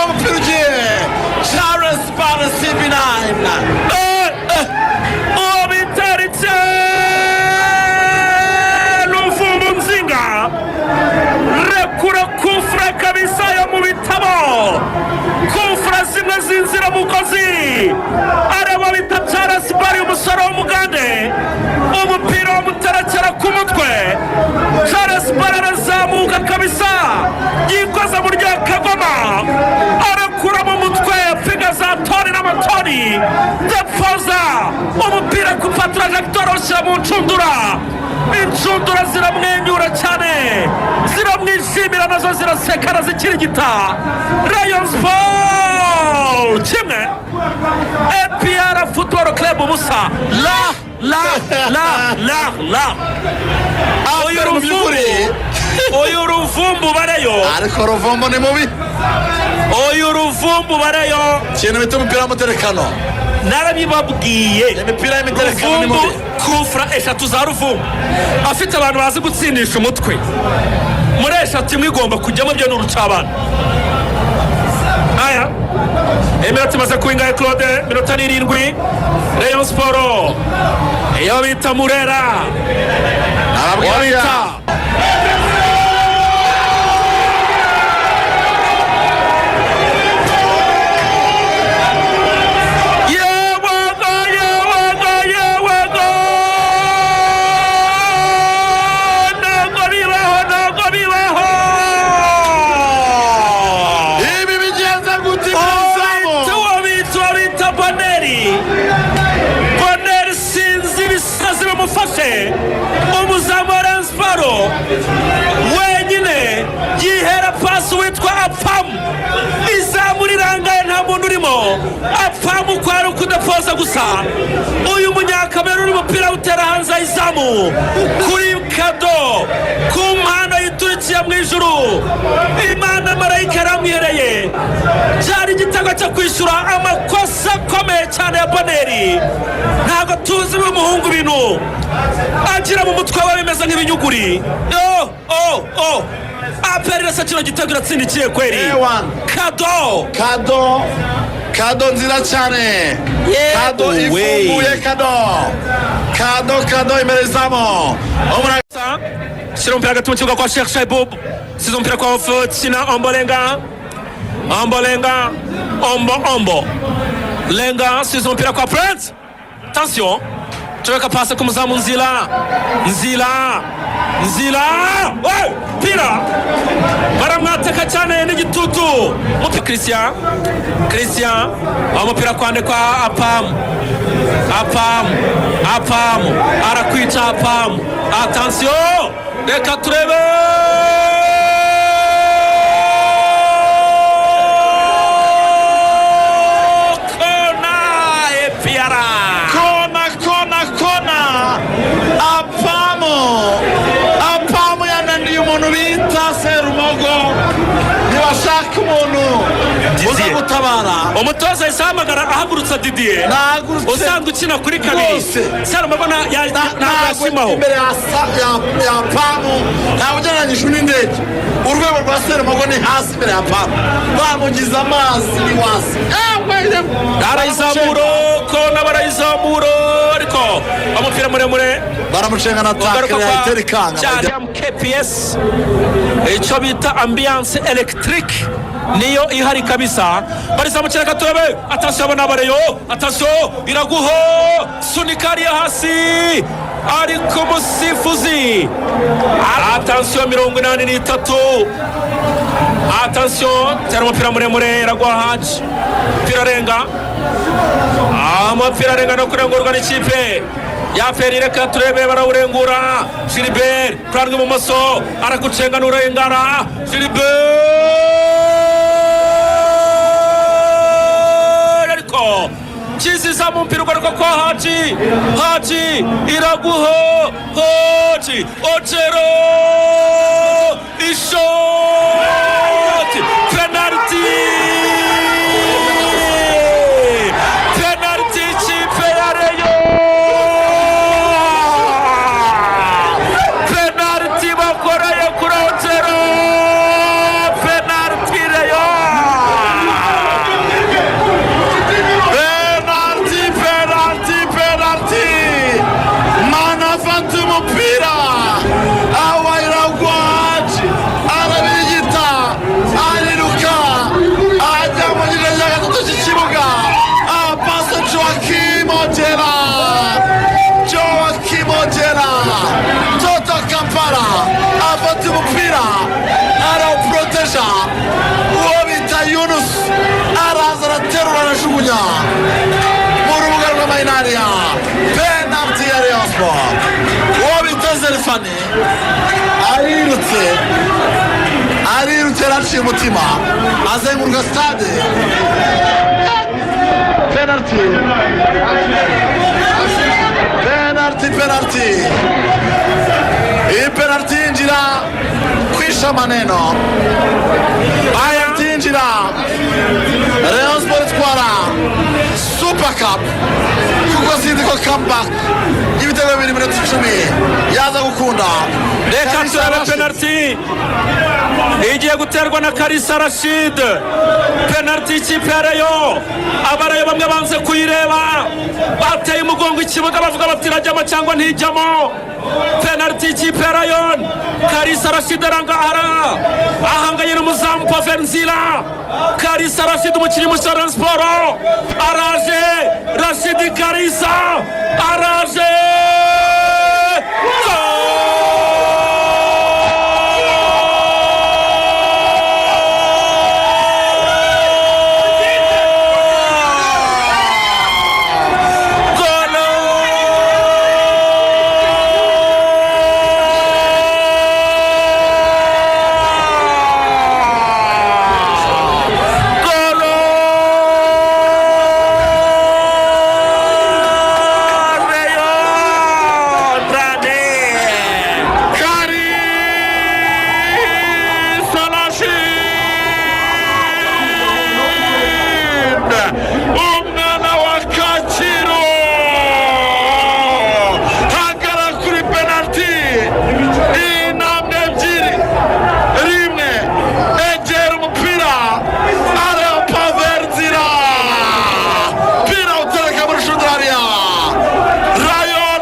Umupira ugiye, Charles Bare, CB9. Uwo bita Ritse Luvumbu Nzinga, rekura kufura kabisa yo mu bitabo, kufura zimwe z'inziramugozi. Areba bita Charles Bari, umusore w'umugande, umupira wamuterekera ku mutwe. Charles Bari arazamuka kabisa, yikoza mu rya kagoma, arakura mu mutwe, piga za toni n'amatoni, depoza umupira ku trajectoire, awushyira mu ncundura. Inshundura ziramwenyura cyane, ziramwishimira, nazo ziraseka, zikirigita. Rayon Sport 1, APR Football Club 0. La la la la la, uyu mu Ruvumbu, by'ukuri. Uyu Ruvumbu bareyo. Ariko Ruvumbu ni mubi. Uyu Ruvumbu bareyo. Ikintu bita umupira w'umuterekano. Narabibabwiye. Imipira y'imiterekano ni Ruvumbu, mubi. Kufura eshatu za Ruvumbu, afite abantu bazi gutsindisha umutwe. Muri eshatu imwe igomba kujyamo, byo ni urucabana. Aya iminota imaze kuba ingahe, Claude? Minota ni 7. Rayon Sport, iyo bita Murera, Arabwira. uwo bita Yewego, yewego, yewego! Ntabwo bibaho, ntabwo bibaho! Ibi bigenza gute izamu? Uwo bita Boneri, Boneri, sinzi ibisazi bimufashe. Umuzamu wa Rayon Sport wenyine yihera pasi witwa Apamu, izamu rirangaye, nta muntu urimo. Apamu kwari ukudapoza gusa. Uyu Munyakameruni umupira utera hanze y'izamu kuri kado, ku mpano yiturikiye mu ijuru. Imana marayika yaramwihereye. Cyari igitego cyo kwishyura amakosa akomeye cyane ya Boneri. Ntabwo tuzi uyu muhungu, ibintu agira mu mutwe we bimeze nk'ibinyuguri. O o o, APR irasa kino gitego, iratsindikiye kweri. Ewan. Kado. Kado, kado nziza cyane, kado we. ifunguye, kado, kado, kado imbere y'izamu. Shyira umupira hagati mu kibuga kwa Sheikh Shaibub, size umupira kwa Fitina Ombolenga, Ombolenga, Ombo, Ombo Lenga, size umupira kwa Prince. Attention, comeka pasi ku muzamu Nzila, Nzila, Nzila. Hey! Pira baramwataka cyane n'igitutu. Umupira Christian, Christian, umupira kwande kwa Apam, Apam, Apam arakwica Apam. Attention, reka turebe. Kona APR. Kona, kona, kona! Apamu, Apamu yananiye umuntu bita Serumogo. Ntibashaka umuntu uza Didier. gutabara. Umutoza yahise ahamagara, ahagurutsa Didier Nahagurutse. usanzwe ukina kuri kabiri. Rwose. Serumogo ntabwo Ntabwo yashimaho. imbere ya Pamu, ntabwo ugereranyije n'indege. Urwego rwa Serumogo ni hasi imbere ya Pamu, bamugize amazi ni wasi. Barayizamura, kona, barayizamura, ariko umupira muremure. Baramucenga na ugaruka tackle kwa yahita ikanga. cyane KPS, icyo bita ambiance électrique niyo ihari kabisa. Barizamukira gaturebe. Attention, abona bareyo. Attention, Iraguho, sunika hariya hasi, ariko umusifuzi. Attention, 83. Attention, tera umupira muremure, Iraguha Haji, umupira arenga, umupira arenga no kurengurwa n'ikipe ya APR. Reka turebe, barawurengura. Gilbert kurana rw'ibumoso, aragucenga n'urengana Gilbert, ariko kiziza mu mupira ugaruka kwa Haji, Haji, Iraguho Haji, Ocero, ishoti, penaliti, penaliti ikipe ya Rayon, penaliti bakoreye kuri Ocero, penaliti Rayon. Company arirutse, arirutse, yaraciye umutima, azenguruka stade. Penalty, penalty, penalty! Iyi penalty yinjira kwisha maneno. Penalty yinjira, Rayon Sport itwara Super Cup, kuko sinzi ko comeback y'ibitego 2 minota 10 yaza gukunda. Reka Kalisa turebe. Rashid. Penaliti igiye guterwa na Kalisa Rashid, penaliti y'ikipe ya Rayon. Abarayo bamwe banze kuyireba, bateye umugongo ikibuga, bavuga bati irajyamo cyangwa ntijyamo. Penaliti y'ikipe ya Rayon, Kalisa Rashid arangahara, ahanganye n'umuzamu Pavel Nzira. Kalisa Rashid, umukinnyi mushya wa Rayon Sport, araje. Rashid Kalisa araje. Golo! Golo! Rayon Brade! Kalisa Rashid, umwana wa Kacyiru, hagara kuri penaliti, intambwe ebyiri, rimwe, egera umupira, areba Pavel Nzira, pira utereka muri shudariya. Rayon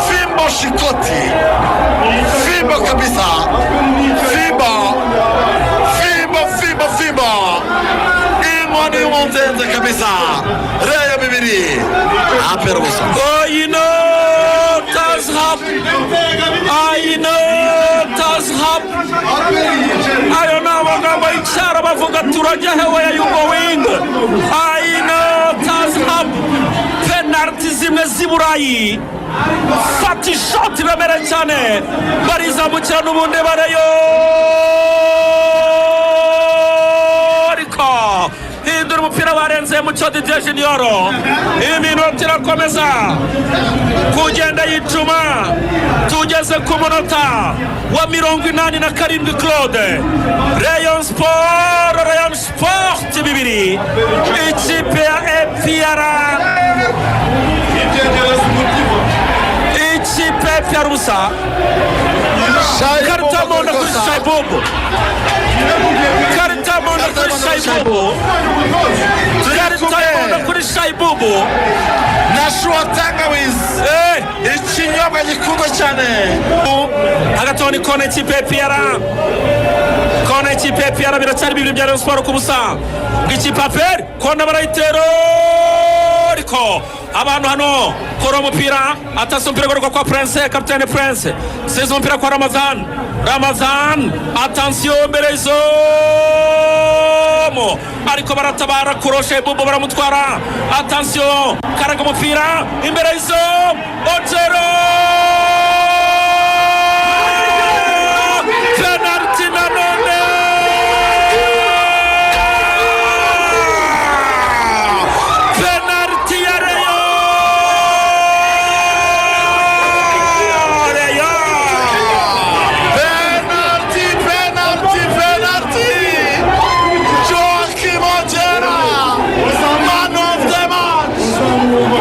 fimbo shikoti, fimbo kabisa, fimbo, fimbo, fimbo, fimbo, inkoni y'umunzenze kabisa. Rayon 2, APR 0. Oyino tazhab, ayino tazhab. Ayo ni amagambo y'icyaro bavuga turajya hewe ya you going. Ayino tazhab, penaliti zimwe z'i Burayi, fata ishoti iremereye cyane, barizamukira n'ubundi bareyo, ariko hindura umupira, barenze Mucyo Didier Junior. Iminota irakomeza kugenda yicuma, tugeze ku munota wa 87. Claude, Rayon Sport, Rayon Sport 2, ikipe ya APR, ikipe ya APR 0. Karita y'umuhondo kuri Shaibobo, karita y'umuhondo kuri Shaibobo, karita y'umuhondo kuri Shaibobo. Na shuwa tangawizi, ikinyobwa gikundwa cyane. Hagati aho ni kona ikipe ya APR, kona ikipe ya APR. Biracyari 2 bya Rayon Sport ku busa bw'ikipe APR. Kona barayitera, ariko abantu hano kora umupira, atase umupira agaruka kwa Prince, kapitene Prince size umupira kwa Ramazan. Ramazan, attention, mbere y'izomu, ariko baratabara, kuroshe bubo baramutwara. Attention, karaga umupira imbere y'izomu, Otero, penaliti nanone! Penaliti ya Rayon! Rayon! Penalty, penalty, penalty! Joaquim Ojera, man of the match,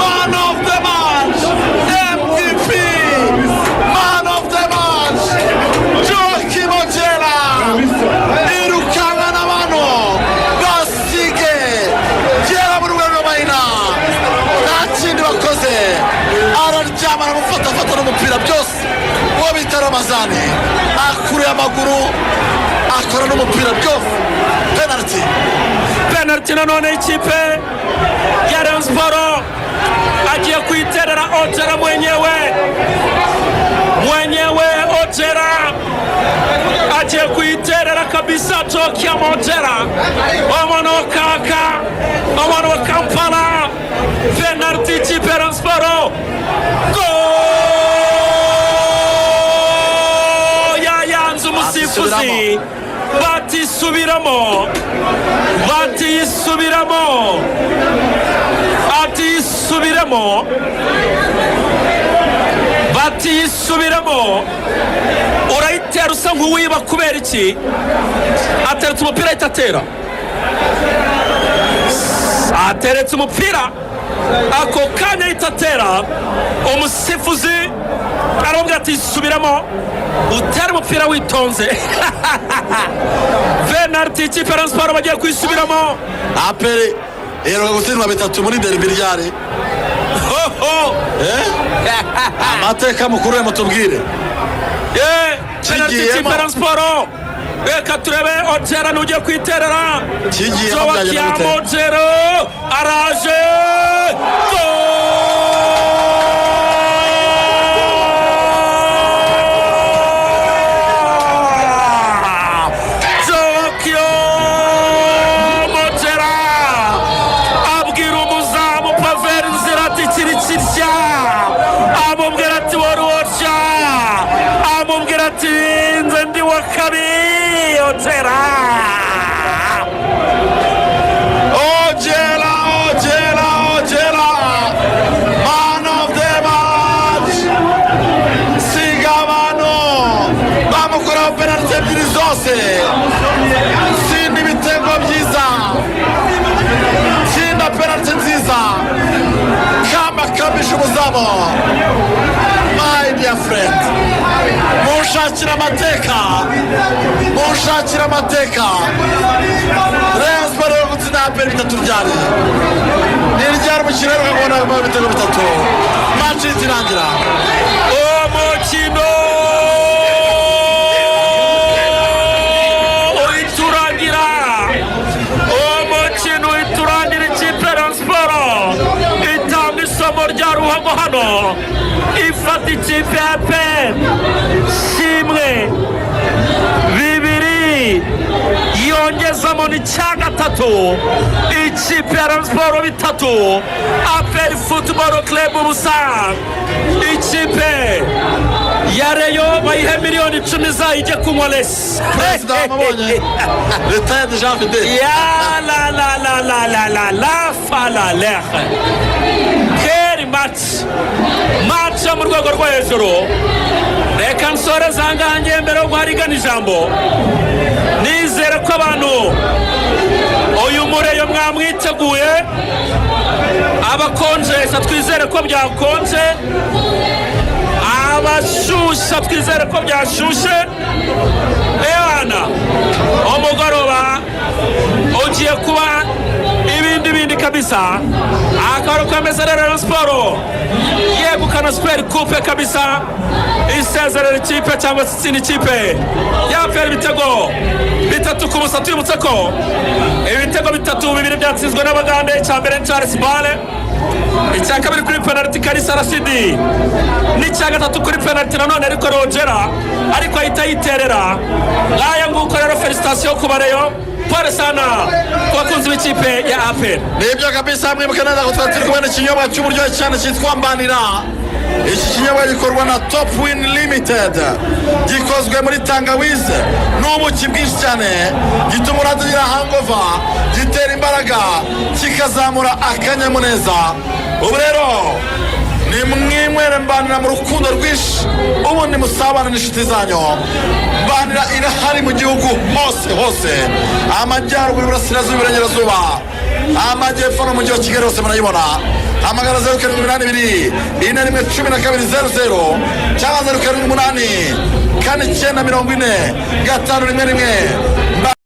man of the match, MVP, man of the match, Joaquim Ojera, irukanka n'abantu basige gera mu rwego rw'amahina, nta kindi bakoze, araryama, aramufata, afata n'umupira byose. Uwo bita Ramazani akuruye amaguru, akora n'umupira byose. Penaliti! Penaliti nanone ikipe ya Rayon Sport agiye kuiterera Ojera mwenyewe, mwenyewe Ojera agiye kuiterera kabisa. Joakim Ojera, omwana wa kaka, omwana wa Kampala, penaliti ikipe ya Rayon Sport. Umusifuzi batisubiramo, batiyisubiramo, atiyisubiramo, batiyisubiramo. Urayitera usa nk'uwiba, kubera iki? Ateretse umupira, ahita atera. Ateretse umupira, ako kanya ahita atera. Umusifuzi aramubwira ati: "Subiramo, utere umupira witonze." Penaliti, ikipe ya Rayon Sports bagiye kwisubiramo. APR iheruka gutsindwa bitatu muri derby ryari? Hoho. Eh? Amateka mukuru we mutubwire. Penaliti, Kigiyemo. ikipe ya Rayon Sports. Reka turebe, Ojera n'ugiye kwiterera. Kigiyemo, byagenda Joakim gute? Ojera araje. Goal! Joakim Ojera abwira umuzamu Pavel Nzira ati: "Kiri kirya." Amubwira ati: "Wari worya." Amubwira ati: "Nze ndi wa kabiri." Ojera. Ojera, Ojera, Ojera, man of the match. Siga abantu bamukoraho penaliti ebyiri zose, tsinda ibitego byiza, tsinda penaliti nziza, kamba kambisha umuzamu. My dear friend, munshakira amateka, munshakira amateka. Rayon Sports yo gutsinda APR bitatu ryari? Ni ryari umukino uheruka kubona ibitego bitatu match ihita irangira? Umukino uhita urangira, umukino uhita urangira. Ikipe ya Rayon Sports itanga isomo rya ruhago hano, ifata ikipe ya APR 1-2, yongezamo n'icya gatatu. Ikipe ya Rayon Sports 3, APR Football Club 0. Ikipe ya Rayon bayihe miliyoni 10 zayijye kunywa lesi. Perezida wamubonye, retired Jean Fidele. Ya la la la la la la la fa la lehe. Keri match, match yo mu rwego rwo hejuru. Reka nsoreze ahangaha ngiye mbere yo guharigana ijambo. Nizere ko abantu uyu mureyo mwamwiteguye. Abakonjesha twizere ko byakonje, abashyushya twizere ko byashyushye. Ewana, umugoroba ugiye kuba ibindi bindi kabisa. Akaba ari uko ameze rero. Rayon Sports yegukana Super Coupe kabisa, isezerera ikipe cyangwa se itsinda ikipe ya APR ibitego 3-0. Twibutse ko ibitego bitatu, bibiri byatsinzwe n'Abagande. Icya mbere ni Charles Bale, icya kabiri kuri penaliti Kalisa Rashidi, n'icya gatatu kuri penaliti nanone ariko Ojera, ariko ahita yiterera. Nk'aya nguko rero, félicitations ku ba Rayon, pole sana ku bakunzi b'ikipe ya APR. Nibyo kabisa. Mwibuke neza ko twari turi kubona ikinyobwa cy'uburyohe cyane cyitwa Mbanira. Iki kinyobwa gikorwa na Top Win Limited, gikozwe muri tangawize n'ubuki bwinshi cyane, gituma uragira hangover, gitera imbaraga, kikazamura akanyamuneza. Ubu rero ni mwinywere Mbanira mu rukundo rwinshi, ubundi musabana n'inshuti zanyu. Mbanira irahari mu gihugu hose hose, amajyaruguru, iburasirazuba, iburengerazuba, amajyepfo n'umujyi wa Kigali hose murayibona. Hamagara 0782 41 12 00 cyangwa 078 4 9 40 5 11.